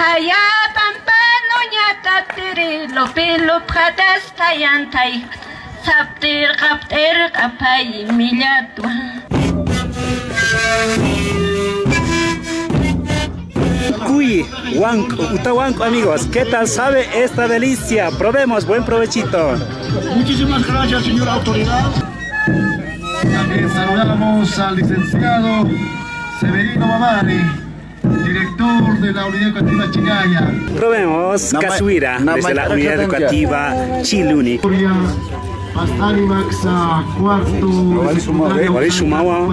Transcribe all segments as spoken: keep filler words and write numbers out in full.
Jaya pampa nuñatatiri lupi lupxatas tayantay. Saptir qaptir qapay millatwa. Kuy, wank'u, uta wank'u, amigos. ¿Qué tal sabe esta delicia? Probemos, buen provechito. Muchísimas gracias, señora autoridad. También saludamos al licenciado Severino Mamani, director de la Unidad Educativa Chillaya. Probemos cazuira desde la Unidad Educativa Chiluni. Pastarimax, cuarto.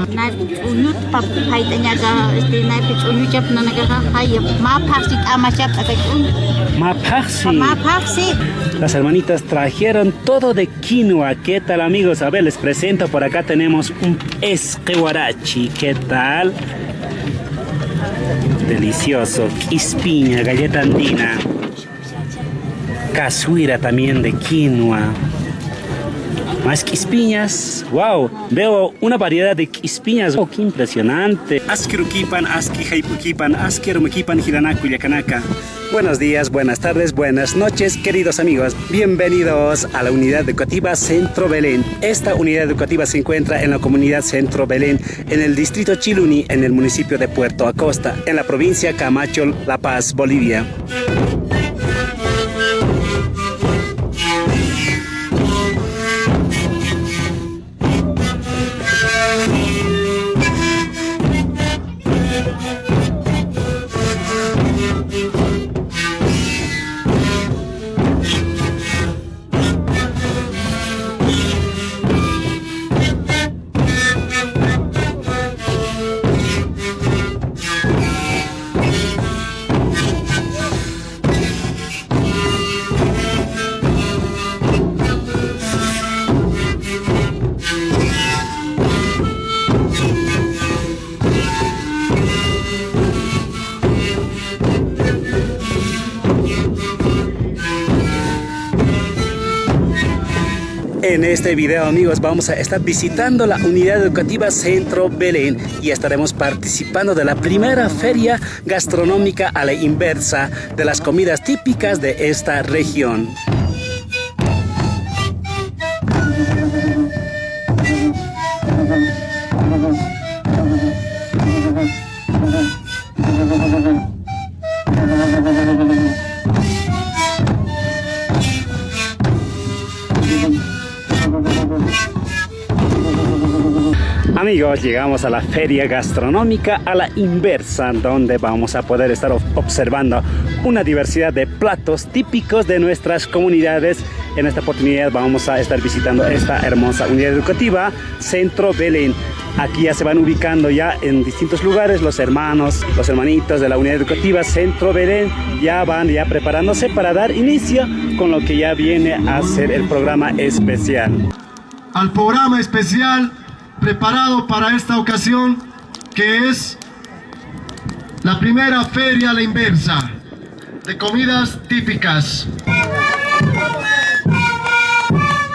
Naypi ch'uñut pap-, payt'añaka, este, naypi ch'uñuchap nanakaxa, jay, mä phaxsi t'amachap, aka ch'uñu. Mä phaxsi. Mä phaxsi. Las hermanitas trajeron todo de quinoa. ¿Qué tal, amigos? A ver, les presento, por acá tenemos un p'isqi warachi. ¿Qué tal? Delicioso. K'ispiña, galleta andina. Cazuira también de quinoa. Más k'ispiñas. Wow, veo una variedad de k'ispiñas. Oh, qué impresionante. Aski arukipan, aski jayp'ukipan, aski arumakipan, jilanaku llakanaka. Buenos días, buenas tardes, buenas noches, queridos amigos. Bienvenidos a la Unidad Educativa Centro Belén. Esta unidad educativa se encuentra en la comunidad Centro Belén, en el distrito Chiluni, en el municipio de Puerto Acosta, en la provincia Camacho, La Paz, Bolivia. En este video, amigos, vamos a estar visitando la Unidad Educativa Centro Belén y estaremos participando de la primera feria gastronómica a la inversa de las comidas típicas de esta región. Amigos, llegamos a la feria gastronómica a la inversa, donde vamos a poder estar ob-, observando una diversidad de platos típicos de nuestras comunidades. En esta oportunidad vamos a estar visitando esta hermosa unidad educativa, Centro Belén. Aquí ya se van ubicando ya en distintos lugares los hermanos, los hermanitos de la unidad educativa Centro Belén. Ya van ya preparándose para dar inicio con lo que ya viene a ser el programa especial. Al programa especial preparado para esta ocasión, que es la primera feria a la inversa de comidas típicas.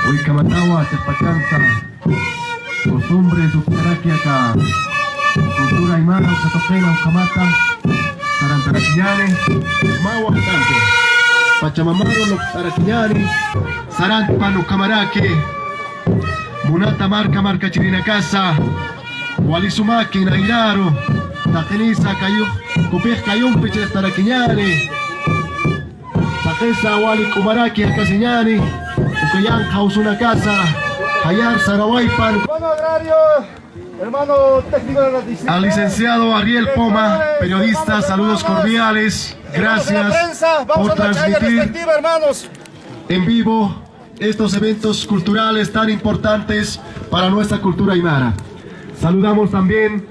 Uy, kamatawa, chapachanta. Costumbres utjaraki aka cultura aymara, uka tuqina, ukamata. Sarantarakiñäni, mä waqtampi. Pachamamaru luptarakiñäni. Sarantapan ukamaraki. Munata marka markachirinakasa. Wali sumaki nayraru. Taqinisa kayux, kupix kayumpi chistarakiñäni. Taqisa wali k'umaraki jakasiñäni. Uka yanqha usunakasa. Jayar sarawaypan. Hermano agrario, hermano técnico de la distrito. Al licenciado Ariel Poma, periodista, saludos cordiales. Hermanos de la prensa, vamos a nuestra área respectiva, hermanos. Gracias por transmitir en vivo estos eventos culturales tan importantes para nuestra cultura aymara. Saludamos también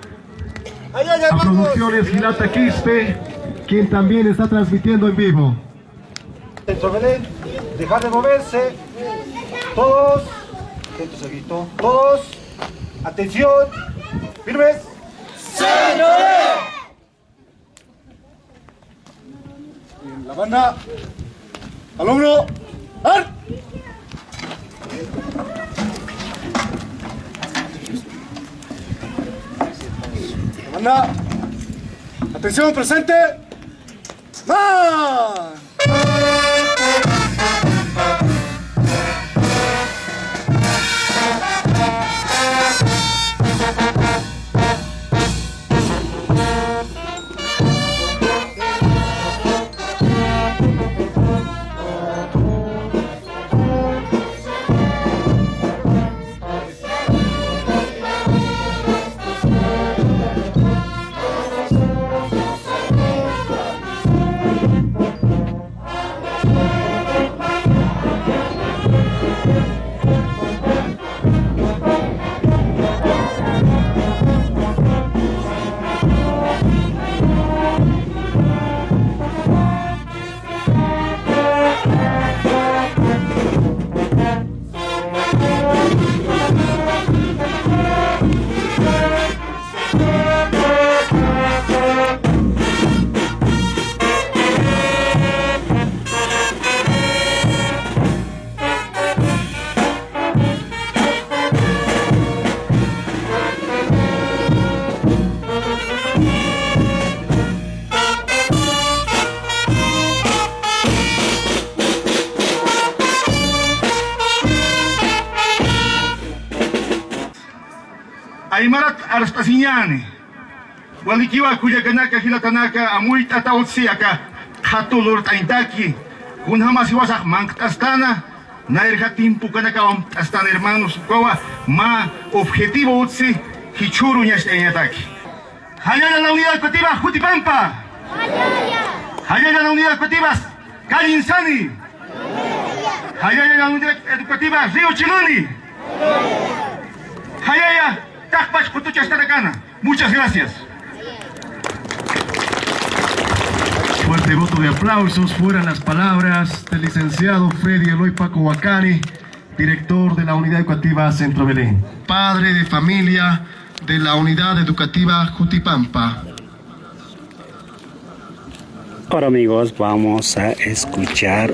a Producciones Jilata Quispe, quien también está transmitiendo en vivo. Centro Belén, dejar de moverse. Todos, atentos aquí, to-, todos, atención, firmes. La banda. Alumno. Ar. La banda. Atención, presente. ¡Pan! Aymarat arst'asiñäni. Walikiwa kullakanaka, jilatanaka, amuyt'ata utsi aka qhatu lurt'añtaki. Kunjamasiwasax manqt'astana, nayrja timpukanaka amt'astana, hermanos. Ukawa mä objetivo utsi, jichhüru ñacht'ayañataki. Jallalla la Unidad Educativa Jutipampa. Jallalla la Unidad Educativa Calle Insani. Jallalla la Unidad Educativa Río Chiluni. Jallalla taqpach qutuchastarkana. Muchas gracias. Fuerte voto de aplausos fueran las palabras del licenciado Freddy Eloy Paco Huacani, director de la Unidad Educativa Centro Belén. Padre de familia de la Unidad Educativa Jutipampa. Ahora, amigos, vamos a escuchar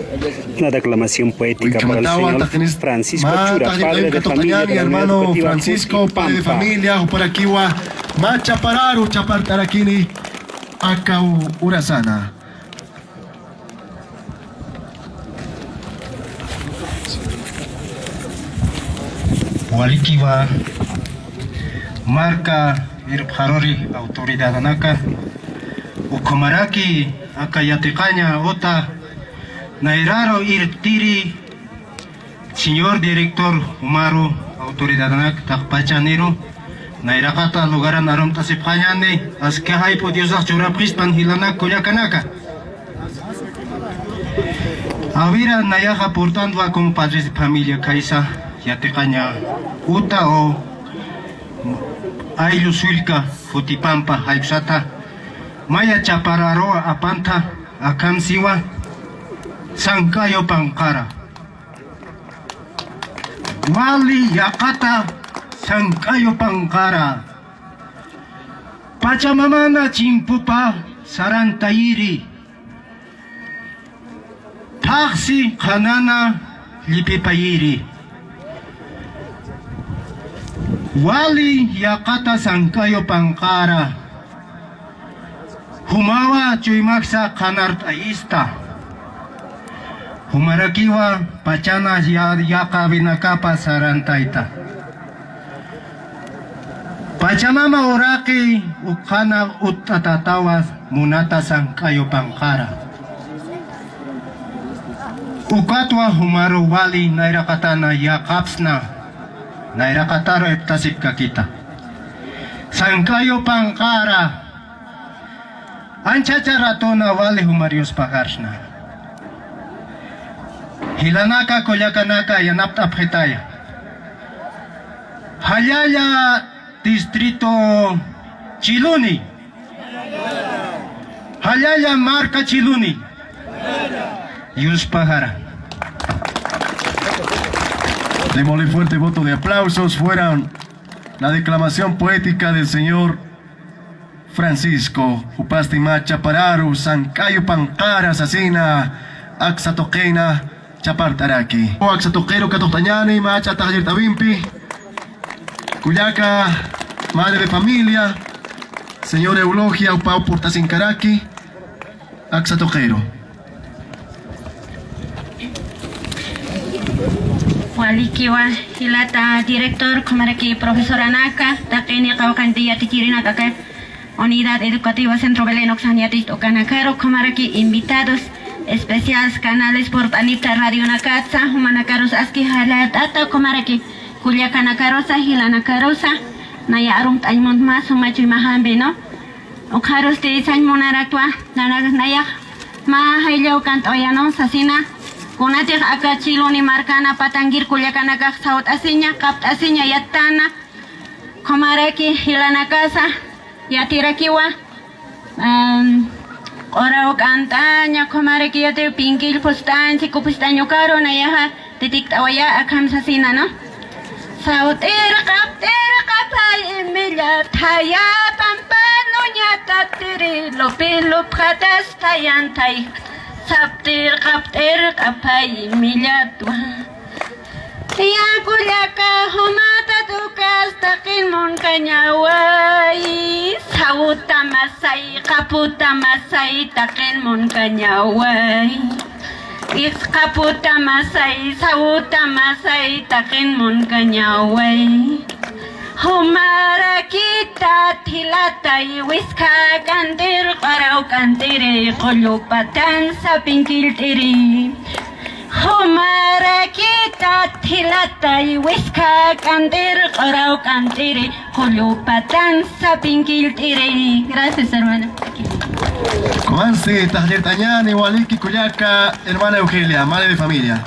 la declamación poética por el señor Francisco Chura, padre de familia de la Unidad Educativa Jutipampa. Uy, ch'umatäwa taqinïpxi, mä taqinïpxi katuqtañäni, hermano Francisco, padre de familia, juparakïwa mä chaparar chapar tarakini aka urasana. Walikiwa marka irpxaruri autoridadanaka, ukhamaraki aka yatiqaña uta nayraru irptiri señor director, jumaru autoridadanaka taqpachaniru, nayraqata lugaran arumt'asipxañäni, aski jayp'u Diosax churapxispan jilanak kullakanaka. Awira nayaxa portantwa como padres de familia khaysa yatiqaña uta o ayllu sullka Jutipampa jayp'sata maya chapararuwa apanta, akham siwa Sank'ayu Panqara. Wali yaqata Sank'ayu Panqara. Pachamamana chimpupa sarantayiri. Thaqsi qhanana llipipayiri. Wali yaqata Sank'ayu Panqara. Jumawa chuymaksa qhanart'ayista. Jumarakiwa pachana ya-, yaqawinakapa sarantayta. Pachamama uraqi ukxana utt'atatawa munata Sank'ayu Panqara. Ukatwa jumaru wali nayraqatana yaqapsna, nayraqataru irptasipkakita. Sank'ayu Panqara. Anchacha ratuna wali jumar yuspajarsna. Jilanaka kullakanaka yanapt'apxitaya. Jallalla distrito Chiluni. Jallalla marka Chiluni. Yuspajara. Démosle fuerte voto de aplausos. Fueron la declamación poética del señor Francisco, jupasti mä chapararu, Sank'ayu Panqara sasina, aksa tuqina chapart'araki. Aksa tuqiru katuqtañani, mä ch'atax yirt'awimpi. Kullaka, madre de familia, señora Eulogia, jupaw purtasinkaraki. Aksa tuqiru. Walikiwa, jilata director, ukhamaraki profesoranaka, taqini qawqhanti yatichirinaka aka Unidad Educativa Centro Belén uksan yaticht'ukanakaru, ukhamaraki invitados especiales, canales purt'anipta radionakatsa, jumanakarus aski jallat'ata, ukhamaraki kullakanakarusa, jilanakarusa, naya arumt'añ munt mä suma chuymajampi, ¿no? Ukxarusti sañ munaraktwa, nana-, nayax mä jayllaw kant'awayanu sasina, kunatix aka Chiluni markana patankir kullakanakax sawt'asiña, qapt'asiña, yattana, ukhamaraki jilanakasa yatirakiwa, em, q'uraw k'ant'aña, ukhamaraki yati pinkill phustañ, siku phustañ ukaru, nayaxa titikt'awaya akham sasina, ¿no? Sawt'ir qapt'ir qaphay imillat, thaya pampa nuñatatiri, lupi lupxatas thayan thayjat, sapt'ir qapt'ir qaphay imillatwa. Tiya kullaka, jumatat ukas taqin munkañaway, sawuta masay, qaputa masay, taqin munkañaway. Iqsqaputa masay, sawuta masay, taqin munkañaway. Jumarakitat jilatay, wiskha k'ant'ir, q'araw k'ant'iri, qullu patan sapin killt'iri. Jumarakitat jilatay, wiskha k'ant'ir, q'araw k'ant'iri, qullu patan sapin killt'iri. Gracias, hermana. Kumansi, tajllirt'añäni, waliki kullaka, hermana Eugenia, madre de familia.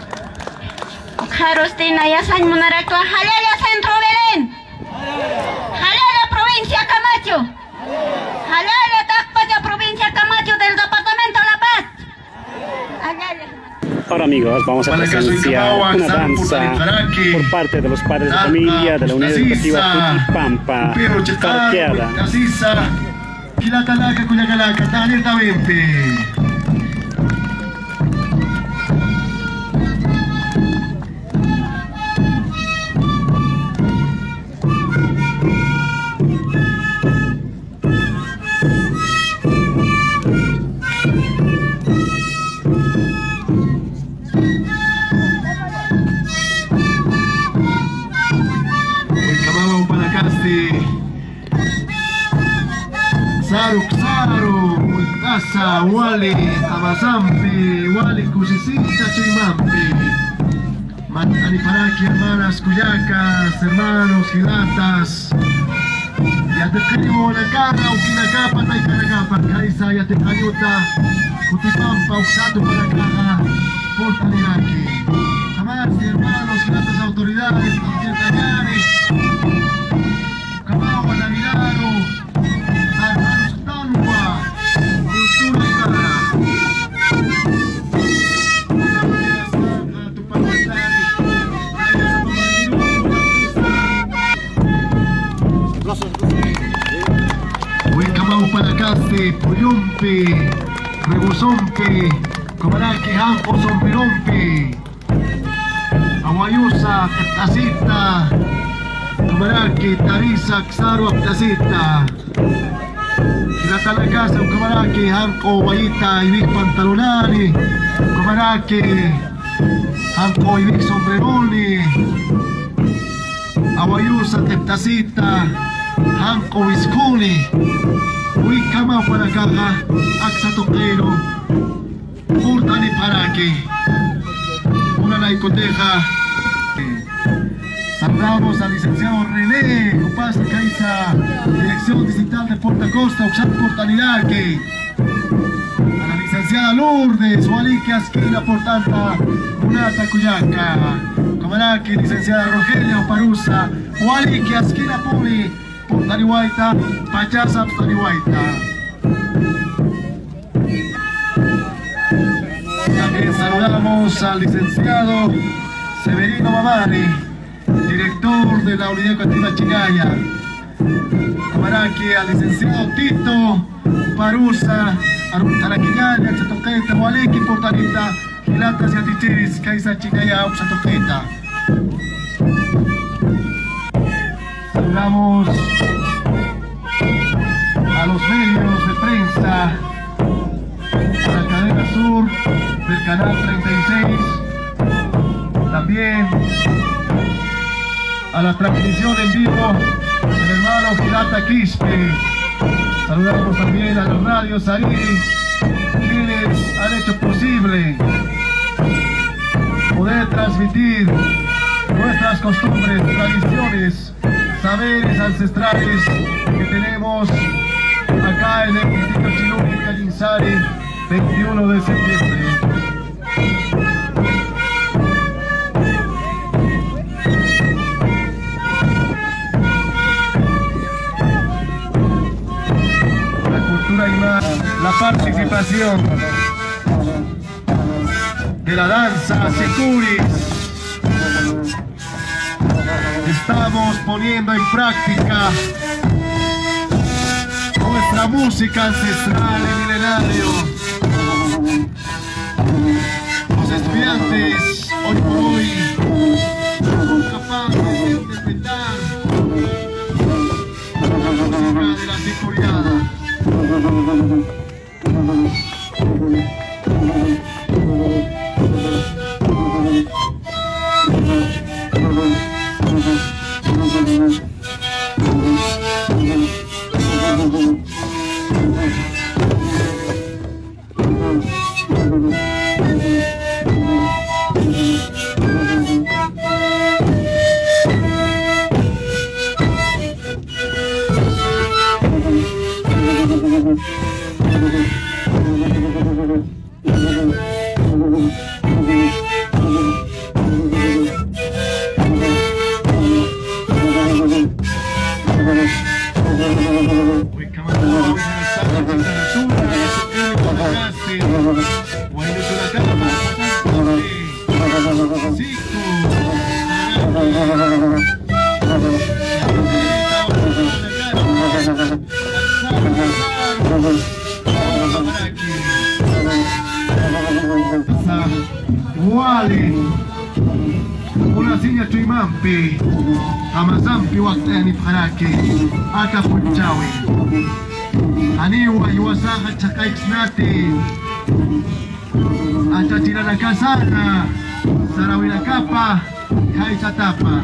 Ukxarusti naya sañ munaraktwa, jallalla Centro Belén, jallalla provincia Camacho, jallalla taqpacha provincia Camacho del departamento La Paz. Jallalla. Ahora, amigos, vamos a presenciar una danza por parte de los padres de familia de la Unidad Educativa Jutipampa, parroquiada. Jilatanaka, kullakanaka, tajllirt'awimpi. Uy, kamawa upanakasti. Saru, saru, uy, tasa, wali, amasampi, wali, kusisita chuymampi. Mantanipharaki, hermanas, kullakas, hermanos, jilatas. Yatiqañu, nakarna, ukinakapa, taykanakapa, kaysa yatiqañuta Jutipampa uksa tupanakaxa purt'aniraki. Jamás, hermanos, jilatas, autoridades, yatiqañäni. Kamawa, Navidaru, San Carlos, Tanwa, Cultura Aymara. Uy, kamaw upanakasti, Pullumpi, Rebosompi, ukhamaraki, Janq'u Sombrerompi. Awayusa, qipt'asita, ukhamaraki, Tarisa, Aksaru, qipt'asita. Jilatanakasa, ukhamaraki, Janq'u wayita, iwik pantalonani, ukhamaraki, Janq'u iwik sombreroni, awayusa, qipt'asita, Janq'u wiskuni, uy, kamaw upanakaxa, aksa tuqiru purt'anipharaki. Munanaykutixa. Saludamos al licenciado René, jupasti kaysa Dirección Distrital de Puerto Acosta, uksan purt'aniraki. A la licenciada Lourdes, waliki askina purt'anta munata kullaka. Ukhamaraki licenciada Rogelia Oparusa, waliki askinapuni purt'aniwayta, pachasa purt'aniwayta. También saludamos al licenciado Severino Mamani, director de la Unidad Educativa Chillaya. Ukhamaraki al licenciado Tito Parusa, aruntharakiñäni, aksa tuqita, waliki purt'anita, jilatas yatichiris, kaysa Chillaya uksa tuqita. Saludamos a los medios de prensa, a la Sur del canal treinta y seis. También a la transmisión en vivo del hermano Gilata Quispe. Saludamos también a la Radio Sariri, quienes han hecho posible poder transmitir nuestras costumbres, tradiciones, saberes ancestrales que tenemos acá en el distrito Chiluri, Cañizares, veintiuno de septiembre. La cultura aymara, la participación de la danza sicuris. Estamos poniendo en práctica nuestra música ancestral y milenario. Los estudiantes hoy por hoy son capaces de interpretar la música de la sicuriada. Wali, urasiña chuymampi, qamasampi wakt'ayanipxaraki, aka punchäwi. Janiwa jiwasaxa chhaqayksnati, achachiranakasaxa, saräwinakapa, khaysa tapa.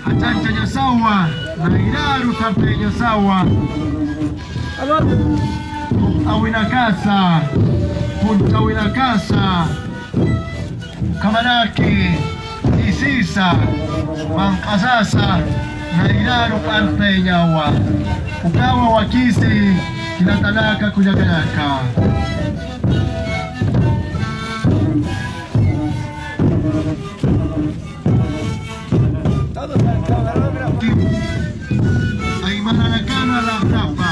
Jach'añchañasawa, nayraru sartayañasawa. Uqt'awinakasa, punchäwinakasa, ukhamaraki, isisa, manq'asasa, nayraru p'arxtayañawa. Ukawa wakisi, jilatanaka kullakanaka. Aymaranakana laqrapa.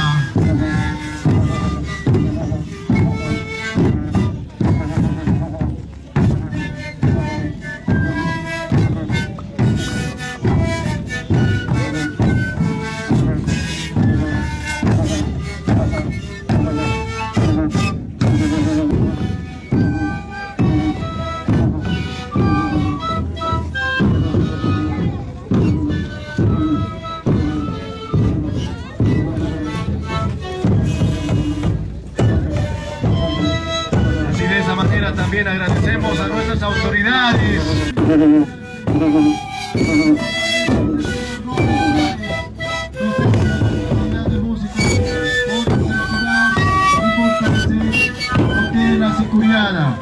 Así, de esa manera también agradecemos a nuestras autoridades. La sicuriada.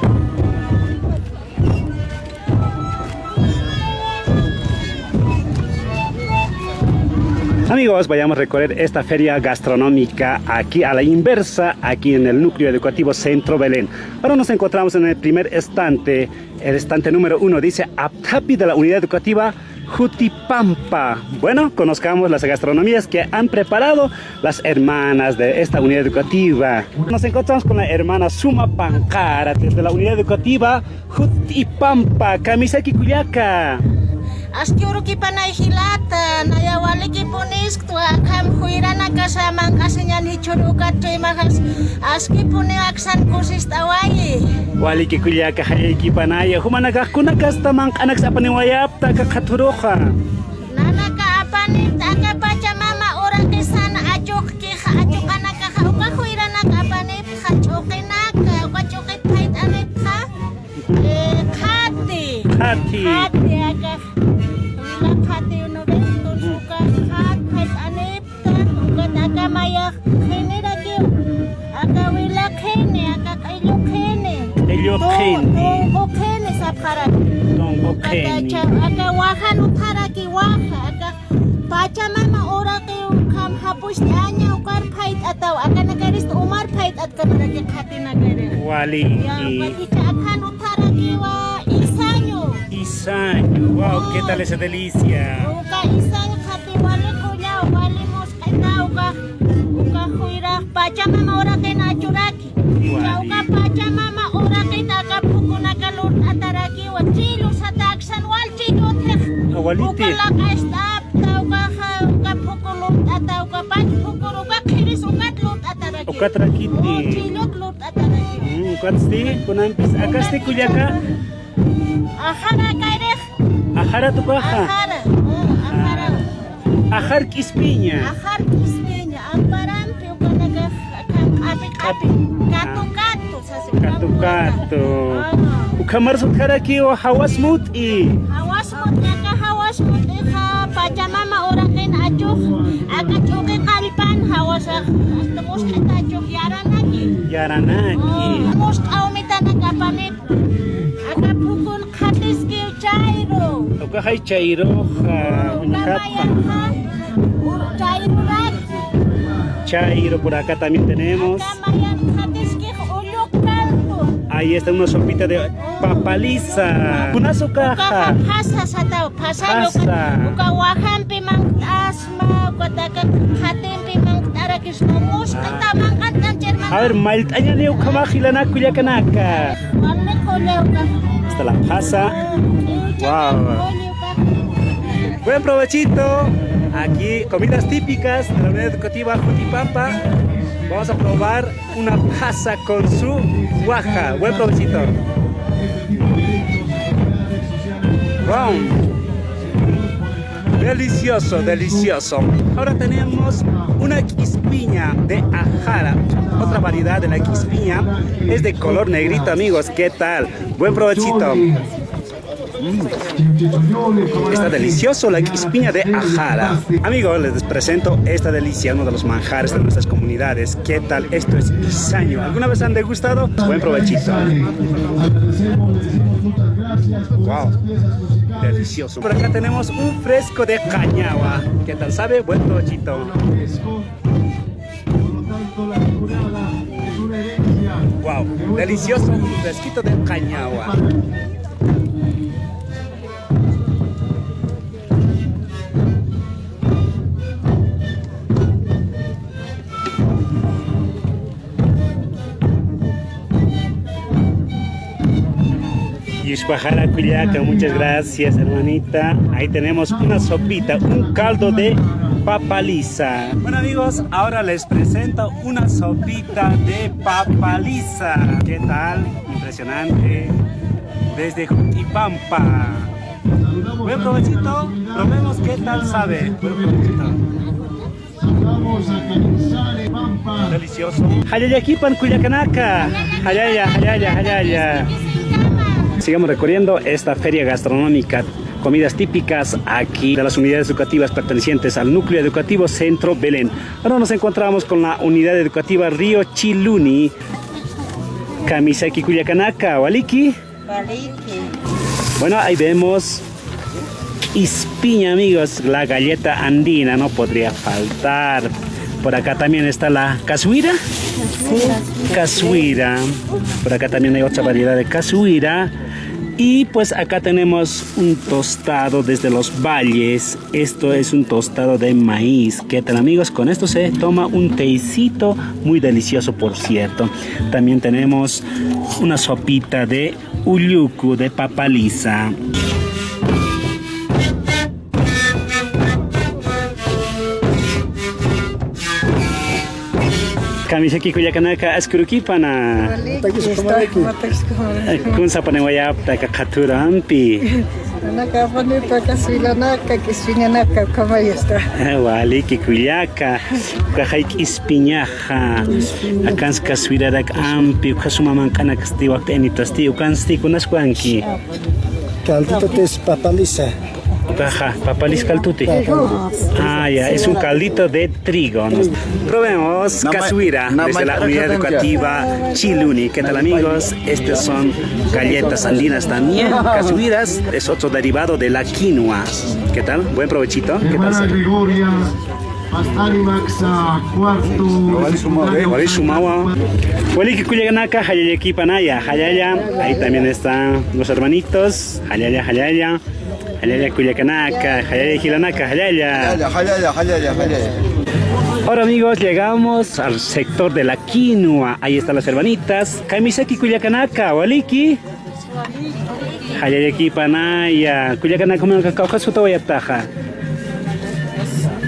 Amigos, vayamos a recorrer esta feria gastronómica aquí a la inversa, aquí en el núcleo educativo Centro Belén. Ahora nos encontramos en el primer estante, el estante número uno, dice, Apthapi, de la unidad educativa Jutipampa. Bueno, conozcamos las gastronomías que han preparado las hermanas de esta unidad educativa. Nos encontramos con la hermana Suma Panqara, desde la unidad educativa Jutipampa. Kamisaki kullaka. Aski urukipanay jilata, naya walikipunisktwa, akham juyranakasa manq'asiñan jichhüru ukat chuymaxas, askipuniw aksan kusist'awayi. Waliki kullaka, jayaykipanaya, jumanakax kunakasta manq'anaks apaniwayapta aka qhathuruxa. Nanaka apanipta aka pachamama uraqisan achuqkixa, achuqanakaxa, uka juyranaka apanipxa, ch'uqinaka, uka Qhati. Qhati, aka wila qhati uno de estos, uka qhat phayt'anipta, ukat aka mayax qhinirakiw. Aka wila qhini, aka q'illu qhini. Q'illu qhini. Tu-, tunqu qhini sapxaraki. Tunqu qhini. Aka cha-, aka wajan utjaraki, waja, aka Pachamama uraqiw ukham japucht'aña ukar phayt'ataw, akanakayris umar phayt'atkaniraki qhatinakarix. Waliki. Ya, ukat icha akhan utjarakiwa isaño. Isaño. Wow, ¿qué tal esa delicia? Uka isaño qhati wali kullaw, wali musq'ita uka, uka juyrax Pachamama uraqin achuraki. Wali. Chawka Pachamama uraqita aka phukunaka lurt'atarakiwa, chillu sata aksan wal chillu utjix. Awaliti. Uka laq'acht'apta, ukaxa, uka phuku lurt'ata, uka pach phukur, uka qhiris, ukat lurt'ataraki. Ukat rakiti. Oh, chillut lurt'ataraki. Mm, ukatsti, kunampis, akasti kullaka. Ajara kayrix. Ajara tukaxa. Ajara, oh, ajara. Ajar k'ispiña. Ajar k'ispiña. Amparampi ukanaka q'api q'api. Katu katu, sasi. Katu katu. Ah. Ukhamar sutjarakiw jawas mut'i. Jawas mut'i, aka jawas mut'ixa Pachamama uraqin achux, aka ch'uqi qallpan jawasax, hasta musq'ita achux yaranaki. Yaranaki. Ah, musq'a umitanaka apamit. Aka phukun qhatiskiw chayru. Ukaxay chayruxa, uñjapxa. Uka mayanxa, u-, chayruraki. Chayru, por acá también tenemos. Aka mayan qhatiskix ullu caldo. Ahí está una sopita de papa lisa. Kunas ukaxa. Ukaxa phasa sataw, phasa. Phasa. Uka, uka wajanpi manq'tas. Ma, ukataka qhatimpi manq't'arakisma, musq'ita manq'antan ch'irman. A ver, mallt'añani ukhamax jilanaka kullakanaka. Wali kullaka. Hasta la phasa. Wow. Buen provechito. Aquí, comidas típicas de la Unidad Educativa Jutipampa. Vamos a probar una phasa con su waja. Buen provechito. Wow. Delicioso, delicioso. Ahora tenemos una k'ispiña de ajara. Otra variedad de la k'ispiña es de color negrito, amigos. ¿Qué tal? Buen provechito. Mm. Está delicioso la k'ispiña de ajara. Amigos, les presento esta delicia, uno de los manjares de nuestras comunidades. ¿Qué tal? Esto es isaño. ¿Alguna vez han degustado? Buen provechito. Wow. Delicioso. Por acá tenemos un fresco de cañagua. ¿Qué tal sabe? Buen provechito. Wow, delicioso un fresquito de cañagua. Yuspaxara kullaka, muchas gracias, hermanita. Ahí tenemos una sopita, un caldo de papa lisa. Bueno, amigos, ahora les presento una sopita de papa lisa. ¿Qué tal? Impresionante. Desde Jutipampa. Buen provechito. Probemos qué tal sabe. Buen provechito. Delicioso. Jallallakipan kullakanaka. Jallalla, jallalla, jallalla. Sigamos recorriendo esta feria gastronómica, comidas típicas aquí de las unidades educativas pertenecientes al núcleo educativo Centro Belén. Ahora nos encontramos con la unidad educativa Río Chiluni. Kamisaki kullakanaka, waliki. Waliki. Bueno, ahí vemos k'ispiña, amigos, la galleta andina, no podría faltar. Por acá también está la cazuira. Cazuira. Por acá también hay otra variedad de cazuira. Y pues acá tenemos un tostado desde los valles. Esto es un tostado de maíz. ¿Qué tal, amigos? Con esto se toma un tecito muy delicioso, por cierto. También tenemos una sopita de ulluku, de papa lisa. Kamisaki kullakanaka, askurukipana. Wali, matakisukhamaraki. Matakisukhamaraki. Kun sapaniwayapta aka qhaturampi. Anaka apanipa, aka suilanaka, k'ispiñanaka, ukhamayasta. Waliki kullaka. Ukaxay k'ispiñaxa. K'ispiña. Akans cazuirarak ampi, uka suma manq'anakasti, wakt'ayanitasti, ukansti, kunaswanki. Ah, bueno. Caldito de papa lisa. Ajá, papa lisa, caldito. Ah, ya, es un caldito de trigo, ¿no? Probemos caswira desde la unidad educativa Chiluni. ¿Qué tal, amigos? Estas son galletas andinas también. Caswiras es otro derivado de la quinoa. ¿Qué tal? Buen provechito. ¿Qué tal? Hermana Gregoria, Pastarimax, cuarto. Waliki kullakanaka, jallallakipanaya, jallalla. Ahí también están los hermanitos. Jallalla, jallalla. Jallalla kullakanaka, jallalla jilanaka, jallalla. Jallalla, jallalla, jallalla, jallalla. Ahora, amigos, llegamos al sector de la quinoa. Ahí están las hermanitas. Kamisaki kullakanaka, waliki. Jallallakipanaya, kullakanaka, jumanaka kawkhas jutawayaptaxa.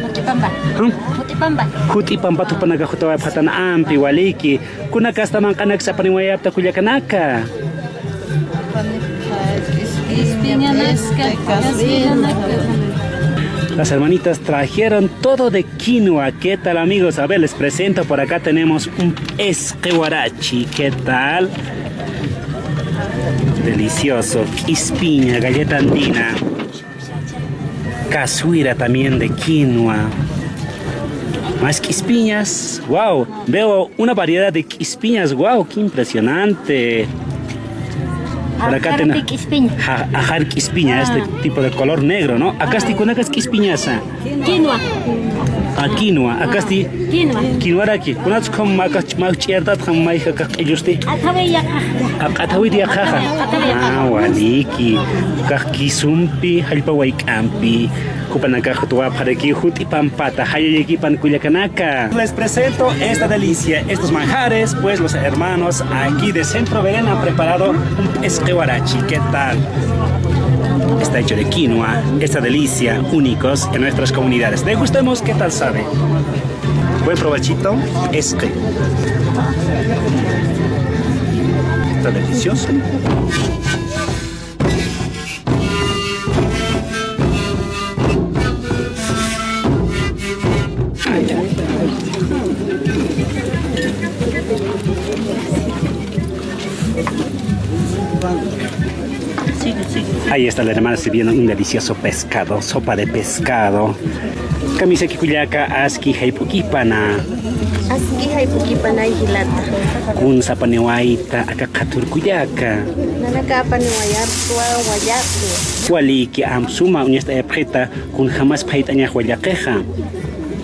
Jut'ipampa. ¿Hmm? Jut'ipampa. Jut'ipampa tupanaka jutawayapxatan ampi, waliki. Kunakasta manq'anaksa apaniwayapta kullakanaka. Las hermanitas trajeron todo de quinoa. ¿Qué tal, amigos? A ver, les presento. Por acá tenemos un p'isqi warachi. ¿Qué tal? Delicioso. K'ispiña, galleta andina. Caswira también de quinoa. Más k'ispiñas. Wow, veo una variedad de k'ispiñas. Wow, qué impresionante. Por acá ten- Ajar de k'ispiña. Ja-, ajar k'ispiña, este tipo de color negro, ¿no? Akasti kunakas k'ispiñasa. Quinoa. Ah, quinoa. Akasti quinoa. Quinoaraki. Kunats kham makas mak ch'iertat kham mayja kaq q'illusti. Athawi yaqaxa. Athawi yaqaxa. Ah, waliki. Kaq kisumpi, jallpa wayk'ampi. Jupanakax jutawapxaraki jut'ipampata, jallallakipan kullakanaka. Les presento esta delicia, estos manjares, pues los hermanos aquí de Centro Belén han preparado un p'isqi warachi. ¿Qué tal? Está hecho de quinoa, esta delicia, únicos en nuestras comunidades. Degustemos qué tal sabe. Buen provechito, p'isqi. Está delicioso. Ahí está la hermana sirviendo un delicioso pescado, sopa de pescado. Kamisaki kullaka, aski jayp'ukipana. Aski jayp'ukipana, jilata. Kunsa apaniwayta aka qhatur kullaka. Nanaka apaniwayapxta wallaqi. Waliki, amp suma uñast'ayapxita, kunjamas phayt'añax wallaqixa.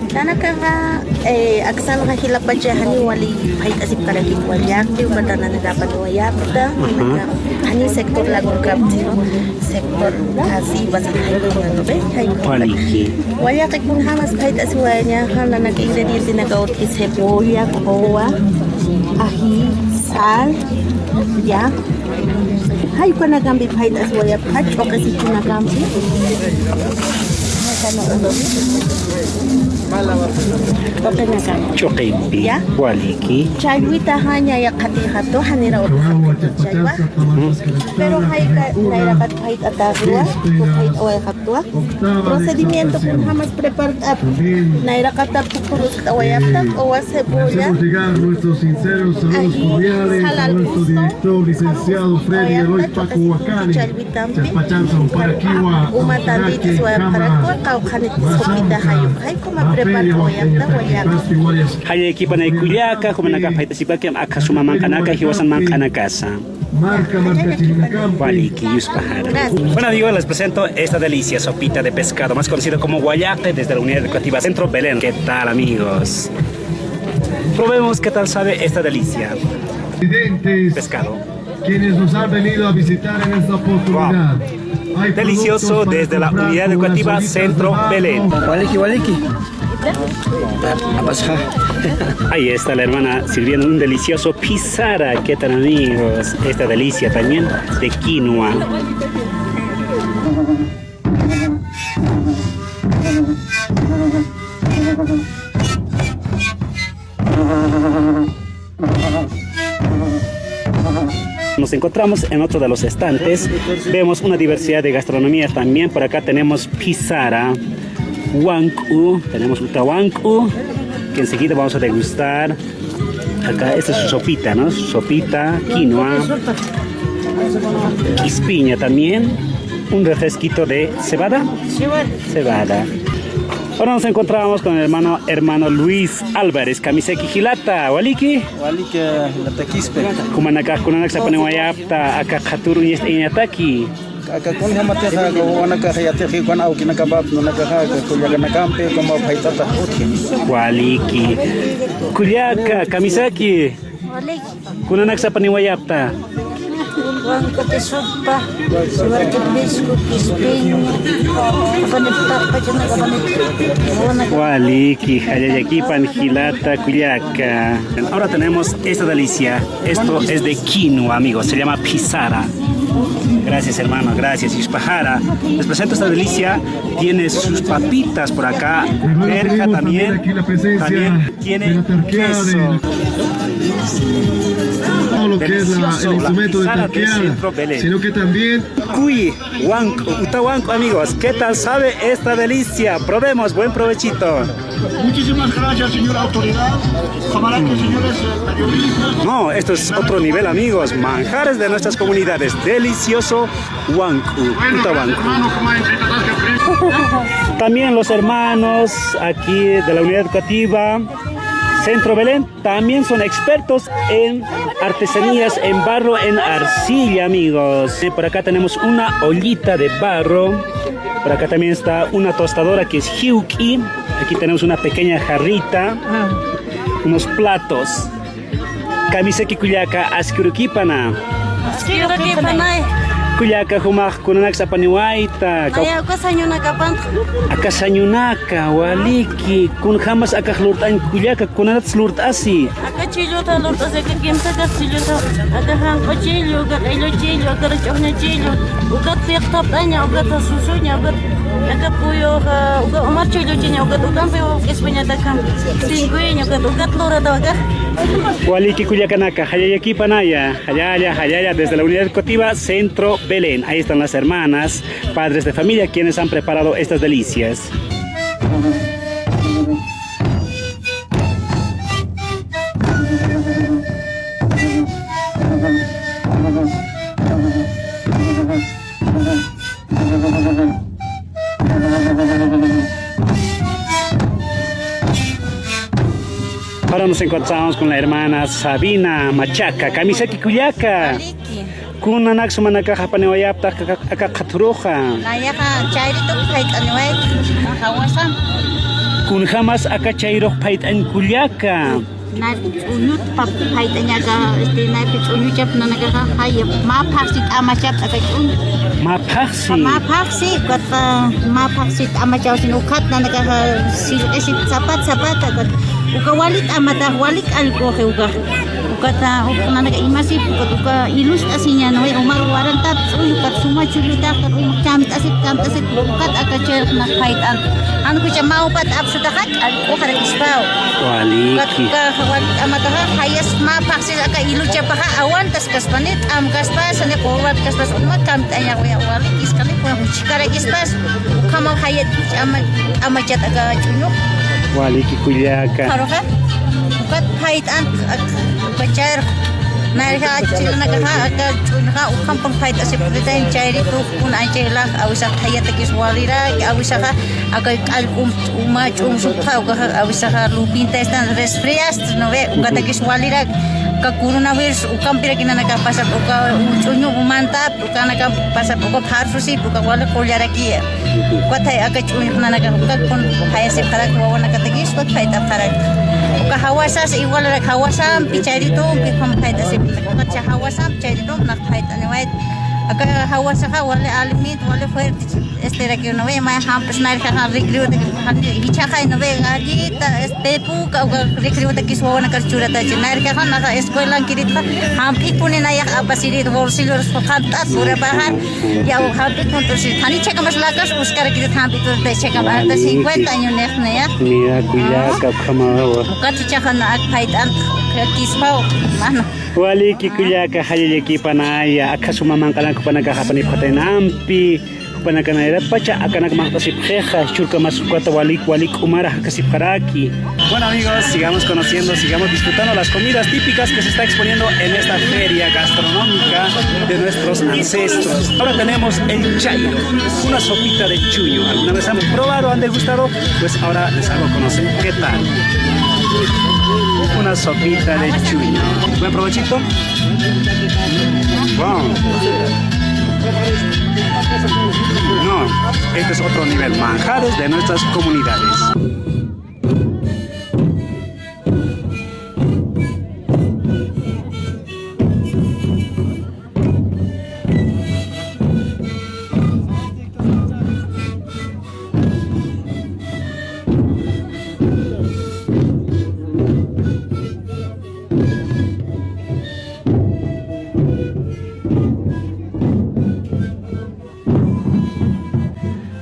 Nanakaxa, eh, aksanxa jilapacha jani wali phayt'asipkarakit wallaqi, ukata nanaka apaniwayapxta, nanaka jani sector lagunkapt, sino sector así, vas a, ¿no ve? Waliki. Wallaqi kunjamas phayt'asiwayañaxa, nanaka ingredientenaka utji cebolla, qowa, ají, sal, ya. Jay ukanakampi phayt'asiwayapxta, ch'uqisitunakampi. Ch'uqinakama. Ch'uqimpi. Ya. Waliki. Challwitaxa ña yaqhatixa tu, janira utjapxta challwa. Pero jayka nayraqat phayt'ataxiwa, phayt'awayxaptwa. Procedimiento kunjamas prepart'apxta. Nayraqatap phuqhurust'awayapxta, qowa, cebolla, ají, sal al gusto. Challwitampi. Uma tantita suwayapxarakwa, qawqhanit sopita, jay, jay ukama prepart'awayapxta wallaqi. Jallallakipanay kullaka, jumanaka phayt'asipakim aka suma manq'anaka, jiwasan manq'anakasa. Waliki, yuspajara. Bueno, amigos, les presento esta delicia, sopita de pescado, más conocido como wallaqi, desde la Unidad Educativa Centro Belén. ¿Qué tal, amigos? Probemos qué tal sabe esta delicia. Pescado. Quienes nos han venido a visitar en esta oportunidad. Wow. Delicioso desde la Unidad Educativa Centro Belén. Waliki, waliki. Ahí está la hermana sirviendo un delicioso phisara. ¿Qué tal, amigos? Esta delicia también de quinoa. Nos encontramos en otro de los estantes. Vemos una diversidad de gastronomías también. Por acá tenemos phisara, wank'u, tenemos utawank'u, que enseguida vamos a degustar. Acá, esta es su sopita, ¿no? Su sopita, quinoa, k'ispiña también. Un refresquito de cebada. Cebada. Cebada. Ahora nos encontramos con el hermano, hermano Luis Álvarez, kamisaki jilata, waliki. Waliki, jilata Quispe. Jumanakax kunanak sapaniwayapta, aka qhatur uñast'ayañataki. Aka kunjamatixa, wawanakaxa yatiqi, wan awkinakapap, nunakaxa, aka kullakanakampi, como phayt'ata utji. Waliki. Kullaka, kamisaki. Waliki. Kunanak sapaniwayapta. Wank'uti sutpa, siwarki pisku, kispiñ, apaniptaq, pachanaka apaniptaq. Waliki, jallallakipan jilata, kullaka. Ahora tenemos esta delicia. Esto es de quinoa, amigos. Se llama phisara. Gracias, hermano. Gracias. Yuspajara. Les presento esta delicia. Tiene sus papitas por acá. Verja también. También tiene queso. Todo lo que es la, el instrumento de tarqueada, sino que también Cuy Wank'u, Uta Wank'u, amigos. ¿Qué tal sabe esta delicia? Probemos, buen provechito. Muchísimas gracias, señora autoridad. Camaradas, señores, eh, periodistas. No, esto es otro nivel, amigos. Manjares de nuestras comunidades. Delicioso Wank'u, Uta Wank'u. También los hermanos aquí de la unidad educativa Centro Belén también son expertos en artesanías en barro, en arcilla, amigos. Eh, por acá tenemos una ollita de barro. Por acá también está una tostadora que es jiwk'i. Aquí tenemos una pequeña jarrita, unos platos. Kamisaki kullaka, aski urukipana. Aski urukipana. Kullaka, jumax kunanak sapaniwayta. Aya, aka sañunaka apanta. Aka sañunaka, waliki. Kunjamas akax lurt'añ kullaka, kunanatas lurt'asi. Aka chilluta lurt'asi, aka kimsaka chilluta. Aka janq'u chillu, aka q'illu chillu, aka rach'uxña chillu. Ukat piqtapt'aña, ukat susuña, ukat, aka puyuxa, uka umar chilluchiña, ukat ukampi wawk'ispañataka. Sinkuiña, ukat, ukat lurata, ukat. Waliki kullakanaka, jallallakipanaya, jallalla, jallalla, desde la unidad educativa Centro Belén. Ahí están las hermanas, padres de familia, quienes han preparado estas delicias. Ahora nos encontramos con la hermana Sabina Machaca. Kamisaki kullaka. Waliki. Kunanak sumanakax apaniwayapta aka, aka qhathuruxa. Nayaxa chayritu phayt'aniwayta. Jawasam. Kunjamas aka chayrux phayt'añ kullaka. Narpi ch'uñut pap-, phayt'añaka, este, narpi ch'uñuchap nanakaxa, jaya, mä phaxsi t'amachap aka ch'uñu. Mä phaxsi. Mä phaxsi, ukatxa, mä phaxsi t'amachaw, sino ukat nanakaxa, sillq'isit sapat, sapat, ukat, uka wali t'amata, wali k'allkuxi uka. Ukata, uka nanaka imasip, ukat, uka ilust'asiña, ¿no? Umar warantap, ch'uñu, ukat suma chullutax, ukat um, kamt'asip, kamt'asip, ukat aka chayrux nax phayt'an. Jan ukhacha mä upat apsutaxa, k'allkuxarakispaw. Waliki. Ukat, uka, wali t'amataxa, jayas mä phaxsis aka iluchapaxa, awantas kaspani, t'am kaspas, sani qurbat kaspas, uma kamt'añaxwi, waliki, iskani, kuna juchkarakispas, ukhamaw jayat, ama, amachat aka ch'uñux. Waliki kullaka. Karuxa, ukat phayt'an, ak, uka chayrux, nayraxa, chilanakaxa, aka ch'uñuxa, ukhampun phayt'asipxitayna chayritu, kuna anchaylax, awisax jayatakis walirak, awisaxa, aka k'allkum, uma ch'umsupxa, ukaxa, awisaxa, lupinta están resfriados, ¿no ve? Ukatakis walirak, uka coronavirus, ukampiraki nanakax pasap, uka ch'uñu umantap, ukanaka pasap, uka pharsusip, uka wali qullarakiya. Ukatay aka ch'uñux nanaka, uka kun jayasipxarak, wawanakatakis, ukat phayt'apxarak. Uka jawasas, igualarak, jawasampi, chayritumpi, ukham phayt'asip, uka cha jawasampi, chayritumpi, nax phayt'aniwayt. Aka jawasaxa, wali alimento, wali fuerte. Este, raki, ¿no ve? Mä jampis nayraxa recreo de, jichhaxay, ¿no ve? Galleta, este, puka, uka recreotakis wawanakar churatachi. Nayraxa naxa escuelankiritxa, jamp'ipuni nayax apasirit, bolsillos, qant'at, pura bajar. Ya, jamp'ipun, entonces, jani chhakamas lakas, uskarakirit jamp'ipun, chhakam, hasta cincuenta años nixnaya. Mira, kullaka, ukhamawa. Ukat jichhaxa na ak phayt'an, kispaw, mano. Waliki kullaka, jallallakipanaya, akha suma manq'alan jupanakax apanipxataynampi. Jupanaka nayratpacha akanak maqt'asipxixa, churkamas ukata walik walik k'umara jakasipxaraki. Bueno, amigos, sigamos conociendo, sigamos disfrutando las comidas típicas que se está exponiendo en esta feria gastronómica de nuestros ancestros. Ahora tenemos el chayo, una sopita de chuño. ¿Alguna vez han probado, han degustado? Pues ahora les hago conocer qué tal. Una sopita de chuño. Buen provechito. Wow. No, este es otro nivel. Manjares de nuestras comunidades.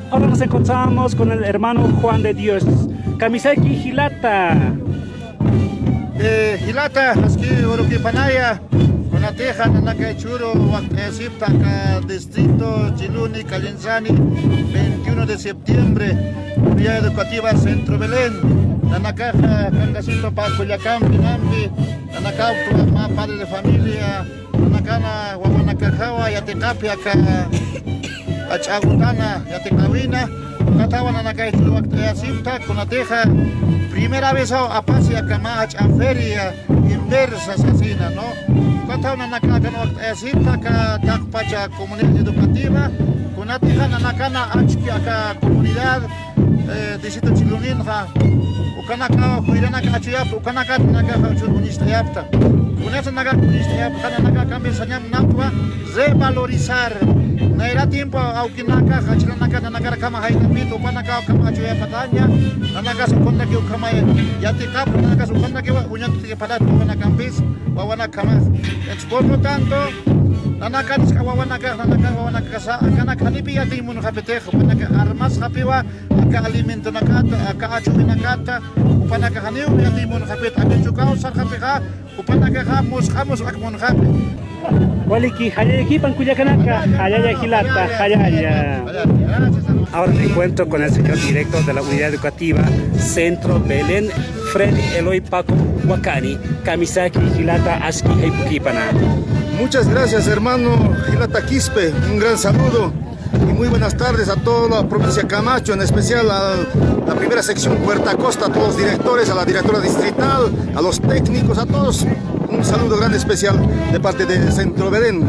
Ahora nos encontramos con el hermano Juan de Dios. Kamisaki jilata. Eh, jilata, aski urukipanaya, kunatixa nanaka churu wakt'ayasipta aka distrito Chiluni, Calenzani, veintiuno de septiembre, Unidad Educativa Centro Belén. Nanakaxa kankasipta pä Culiacampinampi, nanaka mä padre de familia, nanakana wawanakaxawa yatiqapxi aka jach'a agotana yatiqäwina, ukatwa nanakax wakt'ayasipta, kunatixa primera vez apasi aka mä jach'a feria inversa sasina, ¿no? Ukatwa nanakax wakt'ayasipta aka taqpacha comunidad educativa, kunatixa nanakana achki aka comunidad eh, distrito Chiluninxa, ukanaka, juyranaka achuyapta, ukanaka, nanaka, uñist'ayapta. Kunasa nanaka uñist'ayapta, nanaka, kampi sañam natwa, revalorizar. Nayra tiempo, awkinaka, jach'anaka, nanakar kama jaytapit, ukanaka, kama achuyapataña, nanaka, sukunaki, ukama, yatiqap, nanaka, sukunaki, uñatiki, palat, ukanakampis, wawanakamas. Entonces, por lo tanto, nanaka, wawanaka, nanaka, wawanaka, sa, akanak, janipi, yatimunxapitix, ukanaka, armasxapiwa, aka alimentonakata, aka achuwinakata, jupanakax janiw yatimunxapit, aka chukaw sarxapixa, jupanakaxa musq'a musq'ak munxapit. Waliki, jallallakipan kullakanaka, jallalla jilata, jallalla. Ahora me encuentro con el señor director de la unidad educativa Centro Belén, Freddy Eloy Paco Wakani, kamisaki jilata aski jayp'ukipana. Muchas gracias, hermano Jilata Quispe, un gran saludo. Y muy buenas tardes a toda la provincia Camacho, en especial a la primera sección Puerta Costa, a todos los directores, a la directora distrital, a los técnicos, a todos. Un saludo grande especial de parte de Centro Belén.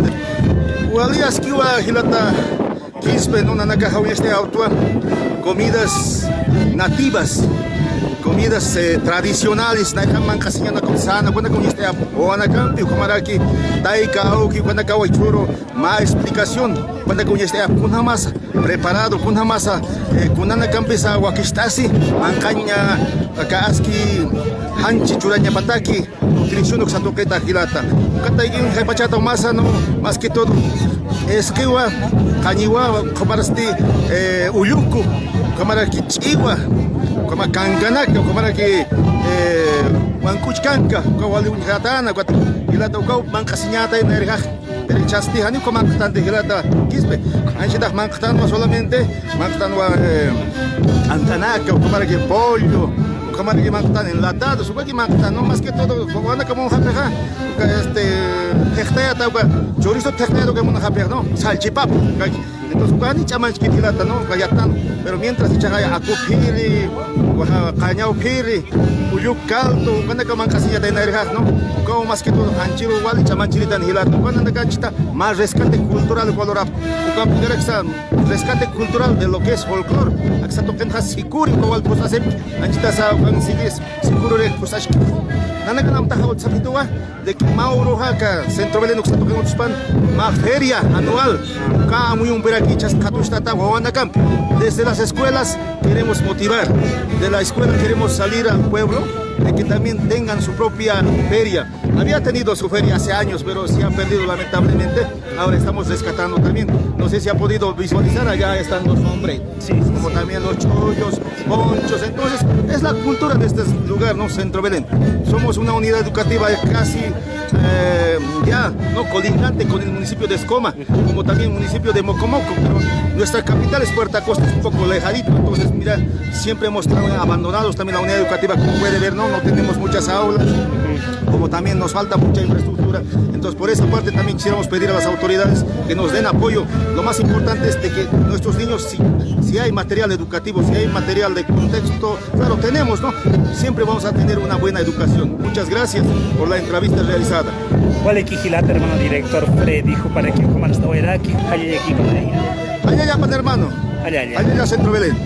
Wali askiwa jilata Quispe, ¿no? Nanakaxa uñast'ayaptwa comidas nativas, comidas, eh, tradicionales, nayjam manq'asiñanakut sana, kuna uñast'ayapta, wawanakampi, ukhamaraki tayka, awki, ukanakawa churu, mä explicación, ukanaka uñast'ayapta, kunjamasa preparado, kunjamasa, eh, kunanakampisa wakicht'asi, manq'aña, aka aski janchi churañapataki, nutrición uksa tuqita jilata. Ukatayki jaypachata umasa, ¿no? Más que todo, esquiwa, qañiwa, ukhamarasti, eh, ulluku, ukhamaraki ch'iwa, ukhama kankanaka, ukhamaraki, eh, wank'uch kanka, uka wali uñjatana, ukat jilata ukaw manq'asiñatay nayrjax. Pero chasti janiw uka manq'tanti jilata Quispe. Anchitax manq'tanwa solamente, manq'tanwa, eh, t'ant'anaka, ukhamaraki pollo, ukhamaraki manq'tan enlatados, ukaki manq'tan, ¿no? Más que todo, wawanaka munxapixa, uka, este, thiqtayata, uka chorizo thiqtayata, uka munxapixa, ¿no? Salchipapa, ukaki. Entonces, uka jani ch'amanchkit jilata, ¿no? Uka yattan. Pero mientras ichaxay aku phiri, waja qañaw phiri, ulluk caldo, ukanaka manq'asiñatay nayrjax, ¿no? Ukaw más que todo, janchiru wali ch'amanchiritan jilata. Ukanaka anchita más rescate cultural, uka lurap. Ukampikaraksa rescate cultural de lo que es folclore. Aksa tuqinxa sikuri, uka wal pusasip, anchitasa ukan siguis, sikururek pusashki. Nanakan amtaxa utsapituwa, de que mä uruxa aka Centro Belén uksa tuqin utspan, mä feria anual, uka amuyumpiraki ichhas qhatuchtata wawanakampi. Desde las escuelas queremos motivar, de la escuela queremos salir al pueblo, de que también tengan su propia feria. Había tenido su feria hace años, pero se ha perdido lamentablemente. Ahora estamos rescatando también. No sé si ha podido visualizar, allá están los hombres. Sí, sí, como sí. También los chollos, ponchos. Entonces, es la cultura de este lugar, ¿no? Centro Belén. Somos una unidad educativa casi, eh, ya, ¿no? Colindante con el municipio de Escoma, como también municipio de Mocomoco, pero nuestra capital es Puerto Acosta, es un poco lejarito, entonces, mira, siempre hemos estado abandonados también la unidad educativa, como puede ver, ¿no? No tenemos muchas aulas, como también nos falta mucha infraestructura, entonces por esa parte también quisiéramos pedir a las autoridades que nos den apoyo. Lo más importante es de que nuestros niños, si, si hay material educativo, si hay material de contexto, claro, tenemos, ¿no? Siempre vamos a tener una buena educación. Muchas gracias por la entrevista realizada. Wali kixilata, hermano director Freddy, jupanaki jumanasta wayraki, jallallaki. Jallallapan, hermano. Jallalla. Jallalla, Centro Belén.